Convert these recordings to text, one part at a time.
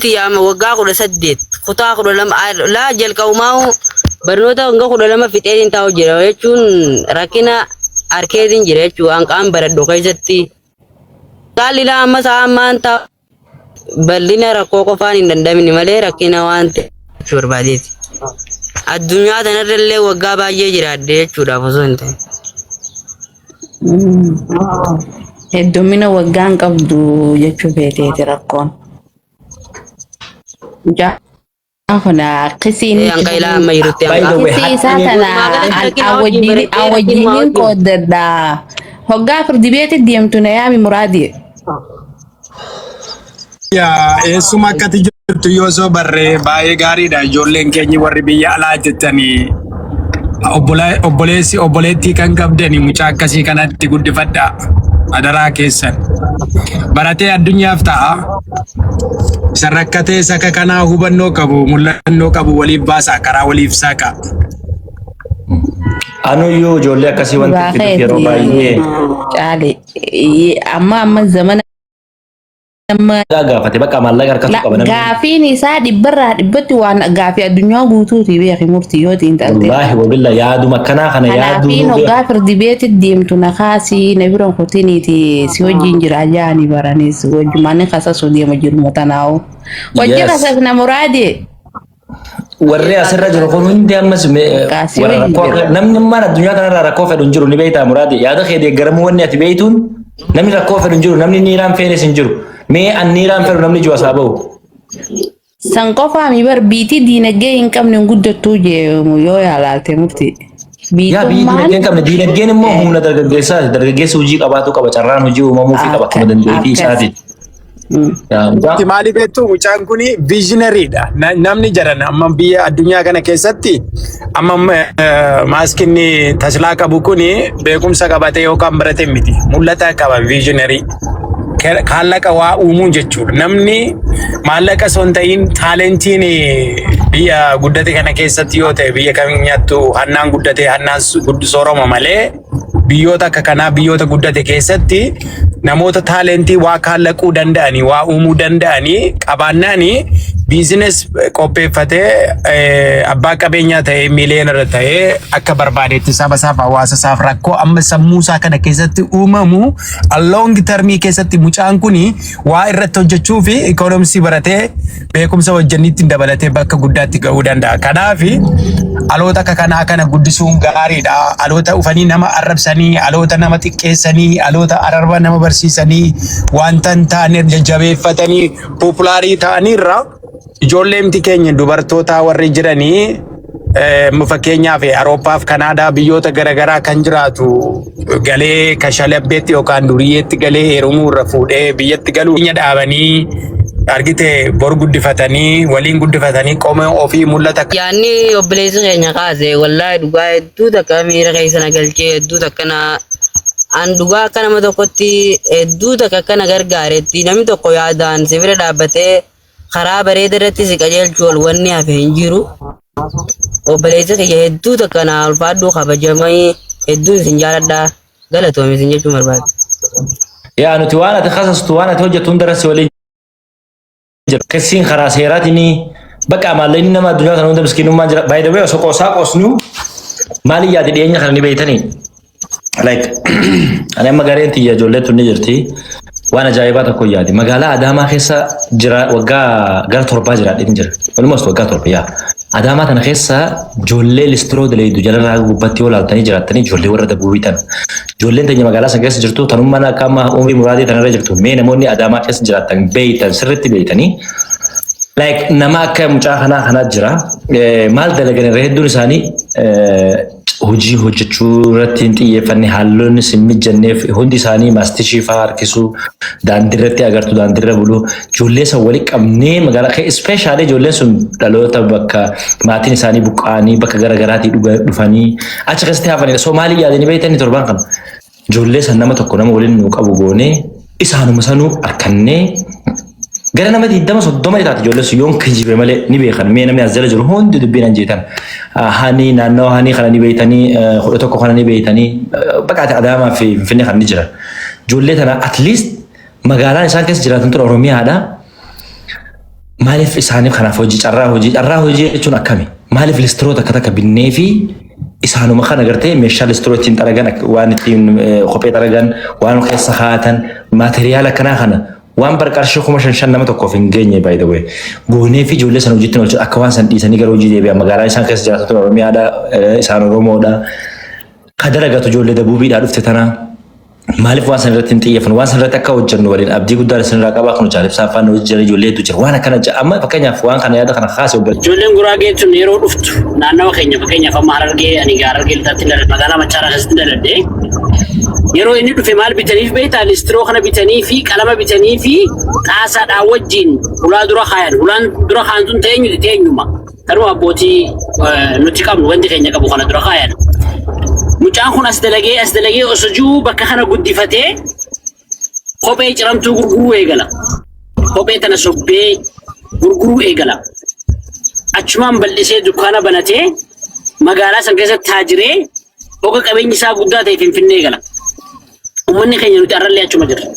Tiyya amma waggaa 18 kutaa 12 laa jalqabumaa barnoota hanga 12 fixeetiin taa'u jira jechuun rakkina harkeetiin jira jechuun waan qaama baradhu keessatti. Qaalli laa amma sa'a ammaan taa'u bal'ina rakkoo qofaan hin dandamne malee rakkina waan ta'eef jechuu barbaadeeti. Addunyaa tanarra illee waggaa baay'ee jiraadde jechuudhaaf osoo hin ta'in. Heddummina waggaan qabdu jechuu feeteeti rakkoon. Mucaan kun akkasii inni Hanqa ilaa amma jirutti By the hanqa. way, Akkasii isaa haqqi tana Walumaa galatti rakkina wajjin baradhee rakkinuma wajjiniin wajjin. qooddadha. Hoggaa firdi beeti deemtu na yaami muraadii. Yaa eessuma akkati jirtu yoo osoo barree baay'ee gaariidha. Ijoolleen keenya warri biyya alaa jettanii obboleessi obboleettii kan qabdani mucaa akkasii kanatti guddifadhaa. Adaraa keessan. Baratee addunyaaf ta'a. Isa rakkatee isa akka kanaa hubannoo qabu mul'annoo qabu waliif baasaa karaa waliif saaqa. Anuyyuu ijoollee akkasii wanti Dhugaa fiduuf yeroo keeti baay'ee caale. Amma zamana amma gaafate bakka maallaqa harkatu qaba namni. Gaafiin isaa dhibbarraa dhibbatti waan gaafii addunyaa guutuuti beeki murtii yoo xiinxalte. Wallaahi wabilla yaaduma akkanaa kana yaaduu Kanaafiin nu hoggaa firdi beeti deemtu na kaasii na biran kutiniiti si wajjin jira jaani baranis wajjumaan kasasu deema jiruma tanaa'u. Wajji kasasna muraadee. Warri asirra jiru kun hundi ammas Kaasii warra wajjin rakkoo jira. namni ammaan addunyaa kanarraa rakkoo fedhu hin jiru ni beektaa muraati yaada kee deeggaramuu wanni ati beektuun namni rakkoo fedhu hin jiru namni niiraan feenes hin jiru mee an niiraan fedhu namni jiru asaa bahu. San qofaami bar biitii diinagdee hin qabne hin guddattuu jee yoo yaalaalte murtii. Yaa biyyi Biitummaan diinagdee hin qabne diinagdeen immoo humna dargaggeessaati dargaggeessi hojii qabaatu qaba carraan hojii uumamuufii qaba akka akkuma dandeettii akkas. isaati. Yaa mucaa. Wanti maali beektu mucaan kun visionary dha. Namni jedhan amma biyya addunyaa kana keessatti amma maaskinni taslaa qabu kun beekumsa qabatee yookaan barate miti. Mul'ata qaba visionary. Kaallaqa waa uumuu jechuudha. Namni maallaqa osoo hin ta'in taalentiin biyya guddate kana keessatti yoo ta'e biyya kamiyyattuu hannaan guddate hannaan sooroma malee biyyoota akka kanaa biyyoota guddate keessatti namoota taalentii waa kaallaquu danda'anii waa uumuu danda'anii qabaannaanii business qopheeffatee abbaa qabeenyaa ta'ee millionaire ta'ee akka barbaadetti saba isaaf hawaasa isaaf rakkoo amma sammuu isaa kana keessatti uumamu long termii keessatti mucaan kuni waa irratti hojjechuu fi economicsii baratee beekumsa hojjenniitti dabalatee bakka guddaatti ga'uu danda'a. Kanaaf aloota akka kanaa kana guddisuun gaariidha. Aloota ufanii nama arrabsanii, aloota nama xiqqeessanii, aloota ararba nama barsiisanii, wanta hin taane jajjabeeffatanii popularii ta'aniirra ijoolleemti keenya dubartoota warri jiranii fakkeenyaaf Awurooppaa fi Kanaadaa biyyoota garaagaraa kan jiraatu galee kashalabbeetti yookaan duriyyeetti galee heerumuu irra fuudhee biyyatti galuu dhaabanii argite bor guddifatanii waliin guddifatanii qoma ofii mul'ata. Yaanni obboleessi keenya kaase wallaahi dhugaa hedduu takka miira keessa na galchee hedduu takka na an dhugaa akka nama tokkotti hedduu takka akka na gargaaretti namni tokko yaadaan si bira dhaabbatee karaa bareeda irratti si qajeelchuu ol wanni hafe hin jiru. Obboleessi kiyya hedduu takka na ulfaadhuu kabajamanii hedduun isin jaaladhaa galatoomi isin jechuun barbaada. Yaa nuti waan ati kasastu waan ati hojjettu hunda irratti waliin jira. Kessiin karaa seeraatiin bakka maallaqni nama addunyaa kana hunda miskiinummaan jira. By the way osoo qoosaa qoosnu maali yaade dhiyeenya kana ni beektanii? Like ani amma gareen tiyya ijoollee tun ni jirti. Waan ajaa'ibaa tokko yaade. Magaalaa Adaamaa keessa jira waggaa gara 7 jiraadheen jira. Almost waggaa 7 yaa. Adaamaa tana keessa ijoollee listiroo daleeydu jalarraa gubbatti yoo laaltanii jiraattanii ijoollee warra dabuubii tana. Ijoolleen teenya magaalaa sana keessa jirtu tanummaan akka amma umrii muraadii tanarra jirtu mee namoonni Adaamaa keessa jiraattan beeytan sirriitti beeytanii. Like nama akka mucaa kanaa kanaa jira. Maal dalagan irra hedduun isaanii hojii hojjechuu irratti hin xiyyeeffanne haalonni hin mijanneef hundi isaanii maastishii fa'aa harkisuu daandii irratti agartu daandii irra bulu ijoollee san walitti qabnee magaalaa especially ijoolleen sun dhaloota bakka maatiin isaanii buqqa'anii bakka garaagaraatii dhufanii achi keessatti hafanidha. So maaliif yaadanii beektanii torbaan kana ijoollee san nama tokko nama waliin nuu qabu goonee isaanuma sanuu harkannee gara nama 20 30 taate ijoollee sun yoon kijibe malee ni beekan mee namni as jala jiru hundi dubbiin an jeetan hani naannawa hani kana ni beeytanii 11 kana ni beeytanii bakka ati Adaamaa fi Finfinnee kan ni jiran ijoollee tana at least magaalaan isaan keessa jiraatan tun Oromiyaadha. Maaliif isaaniif kanaaf hojii carraa hojii carraa hojii jechuun akkami? Maaliif listiroo takka takka binnee fi isaanuma kana gartee meeshaa listiroo ittiin xaragan, waan ittiin kophee xaragan, waan keessa kaa'atan, maateriyaala akkanaa kana, waan bar qarshii 5,000 5 nama tokkoof hin geenye, by the way, goonee fi ijoollee sana hojiitti oolchu, akka waan san dhiisanii gara hojii deebi'an. Magaalaa isaan keessa jiraatan Oromiyaadha, isaan Oromoodha. Ka dalagatu ijoollee dabuubiidhaa dhufte tanaa. Maaliif waan san irratti hin xiyyeeffannu? Waan san irratti akka hojjennu waliin abdii guddaan isinirraa qabaa. Kun jaalibsaa afaan hojii jira, ijoollee hedduu jira. Waan akkana amma fakkeenyaaf waan kana yaada kana kaase obbo. Ijoolleen Guraagee tun yeroo dhuftu naannawa keenya, fakkeenyaaf amma Harargee, ani Harargee Lixaatti dhaladhe, magaalaa Machaaraa keessatti dhaladhe. Yeroo inni dhufe maal bitaniif beektaa? Listiroo kana bitanii fi qalama bitanii fi xaasaadhaan wajjin hulaa dura kaayan. Hulaan dura kaayan tun teenyuti teenyuma. Tanuma abbootii nuti qabnu wanti keenya qabu kana dura kaayan. Mucaan kun as dalagee as dalagee osoo jiru bakka kana guddifatee kophee ciramtuu gurguruu eegala. Kophee tana sobbee gurguruu eegala. Achumaan bal'isee dukkaana banatee magaalaa san keessatti taajiree hoga qabeenyi isaa guddaa ta'e Finfinnee gala. Uummanni keenya nuti arrallee achuma jirra.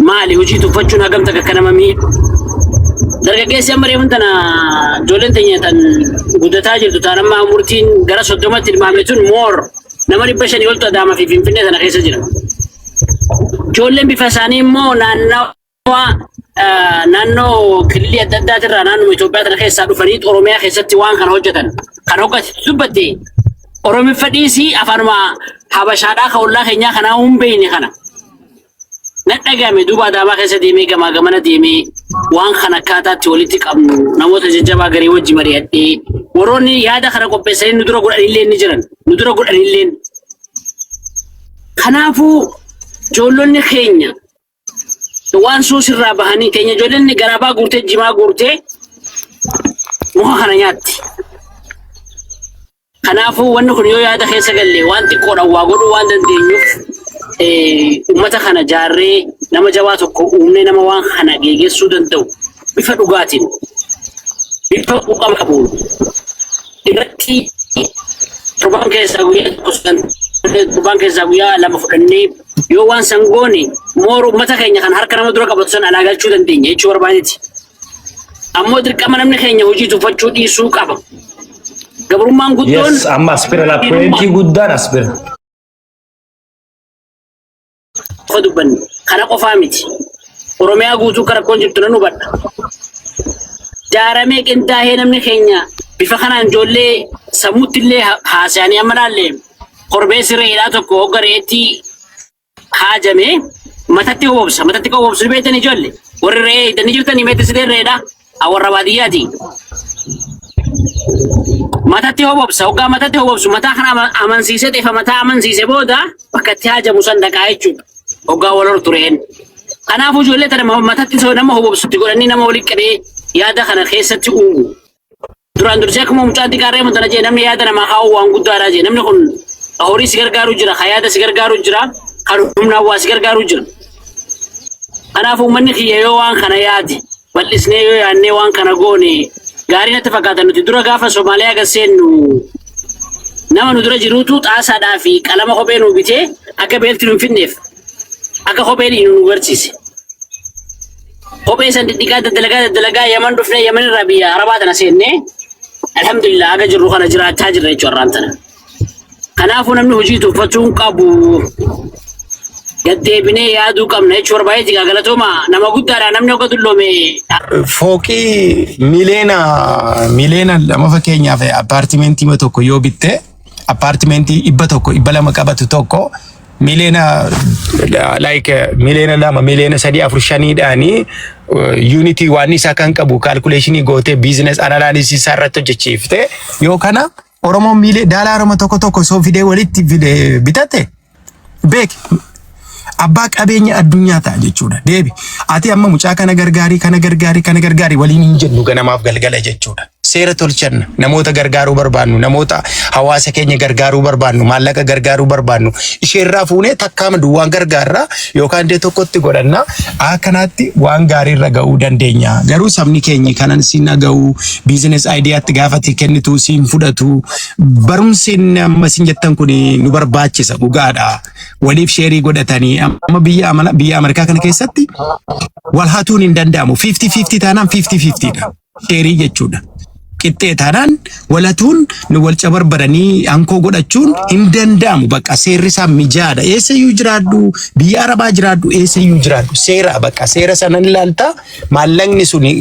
Maali, hojii tuffachuun hagam takka akka nama miidhu. Dargaggeessi amma reefuun tana ijoolleen teenya tan guddataa jirtu taan amma murtiin gara 30tti ilmaame tun moor nama 500 oltu Adaamaa fi Finfinnee tana keessa jira. Ijoolleen bifa isaanii immoo naannawa naannoo kililii adda addaatirraa naannoo Itoophiyaa tana keessaa dhufanii Oromiyaa keessatti waan kana hojjetan. Kan hoggatti dubbatte Oromiffa dhiisii afaanuma Habashaadhaa kan ollaa keenyaa kanaa hin beekne kana. Na dhagame duuba Adaamaa keessa deemee gamaa gamana deemee waan kana akkaataatti walitti qabnu namoota jajjabaa garii wajji mari'adhee, warroonni yaada kana qopheessanii nu dura godhanillee ni jiran, nu dura godhanillee. Kanaafuu ijoollonni keenya waan suusirraa bahanii, keenya ijoolleen garaabaa guurtee, jimaa guurtee muka kana nyaatti. Kanaafuu wanni kun yoo yaada keessa galle waan xiqqoodhaan waa godhuu waan dandeenyuuf, uummata kana jaarree nama jabaa tokko uumnee nama waan kana geegessuu danda'u bifa dhugaatiin, bifa quuqama qabuun irratti torban keessaa guyyaa tokko, torban keessaa guyyaa 2 fudhannee yoo waan san goone moor uummata keenya kan harka nama dura qabatu san alaa galchuu dandeenya jechuu barbaadeeti. Ammoo dirqama namni keenya hojii tuffachuu dhiisuu qaba. Gabrummaan guddoon Yes, amma as bira laa, pointii guddaan as bira. Qofa dubbanne kana qofaa miti. Oromiyaa guutuu kan rakkoon jirtu nan hubadha. Jaaramee qindaa'ee namni keenya bifa kanaan ijoollee sammuutti illee haasa'anii amma laalle korbeessi re'eedhaa tokko hogga re'eetti haajame matatti hobobsa. Matatti kan hobobsu beektan ijoollee. Warri re'ee hidhanii jirtanii meetti sidee re'eedha. Warra baadiyyaati. Matatti hobobsa. Hoggaa matatti hobobsu mataa kana amansiisee xeefa mataa amansiise booda bakka itti haajamu san dhaqaa jechuudha. Hoggaa wal hortu re'een. Kanaafuu ijoollee tana matatti nama hobobsutti godhanii nama walitti qabee yaada kana keessatti uumu. Duraan dursee akkuma mucaan xiqqaa reefu tana jee, namni yaada namaa kaa'u waan guddaadha jee. Namni kun horii si gargaaru jira, kan yaada si gargaaru jira, kan humnaan waa si gargaaru jira. Kanaaf uummanni kiyya yoo waan kana yaade, bal'isnee yoo yaadnee waan kana goone gaarii natti fakkaata. Nuti dura gaafa Somaaliyaa gad seennu nama nu dura jiruutu xaasaadhaa fi qalama kophee nu bitee akka beelti nu hin fidneef akka kopheen nu barsiise. Kophee san diddiqaa daddalagaa daddalagaa Yaman dhufnee, Yaman irraa biyya Arabaa tana seennee, alhamdulillah haga jirru kana jiraachaa jirra jechuudha har'aan tana. Kanaafuu namni hojii tuffachuu hin qabu. Gaddeebinee yaaduu qabna jechuu barbaadeeti. Galatooma, nama guddaadha namni hogga dulloome. Fooqii miiliyoona 2, fakkeenyaaf apartmentii tokko yoo bitte, apartmentii 100 200 qabatu tokko miiliyoona like miiliyoona 2, miiliyoona 3, 4, 5dhaanii unitii waan isaa kan qabu calculationii gootee business analysisii isaa irratti hojjechiifte, yoo kana Oromoon miilee daalaaruma tokko tokko osoo fidee walitti fidee bitate, beek, abbaa qabeenya addunyaa ta'a jechuudha. Deebi. Ati amma mucaa kana gargaarii, kana gargaarii, kana gargaarii waliin hin jennu ganamaaf galgala jechuudha. Seera tolchanna, namoota gargaaruu barbaannu, namoota hawaasa keenya gargaaruu barbaannu, maallaqa gargaaruu barbaannu, isheerraa fuunee takkaama duwwaan gargaarraa yookaan iddoo tokkotti godhanna. Akkanaatti waan gaariirra ga'uu dandeenya. Garuu sabni keenya kanan siin dhaga'u, business ideaatti gaafati kennitu siin fudhatu. Barumsi inni amma siin jettan kun nu barbaachisa, dhugaadha. Waliif share godhatanii amma biyya Ameerikaa kana keessatti wal hatuun hin danda'amu. 50-50 taanaan 50-50 dha. Share jechuudha. Qixxee taanaan walatuun nu wal cabarbaranii ankoo godhachuun hin danda'amu. Bakka seerri isaa mijaadha. Eessayyuu jiraadhu, biyya Arabaa jiraadhu, eessayyuu jiraadhu. Seera bakka seera sana ni ilaalta. Maallaqni suni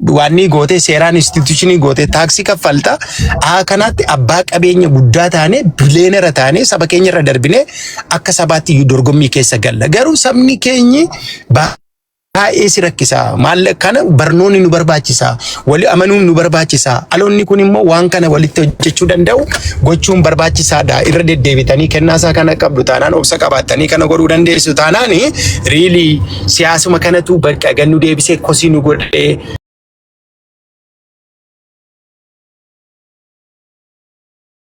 waan ni gootee seeraan institution gootee taaksii kaffalta. Haa, kanaatti abbaa qabeenya guddaa taane, billionaire taane, saba keenya irra darbine akka sabaatti iyyuu dorgommii keessa galla. Garuu sabni keenyi baay'ee si rakkisa. Maallaqa kana barnoonni nu barbaachisa. Wali amanuun nu barbaachisa. Dhaloonni kun immoo waan kana walitti hojjechuu danda'u gochuun barbaachisaadha. Irra deddeebitanii kennaasaa kana qabdu taanaan, obsa qabaattanii kana godhuu dandeessu taanaan, really siyaasuma kanatu bakka gannu deebisee kosii nu godhee.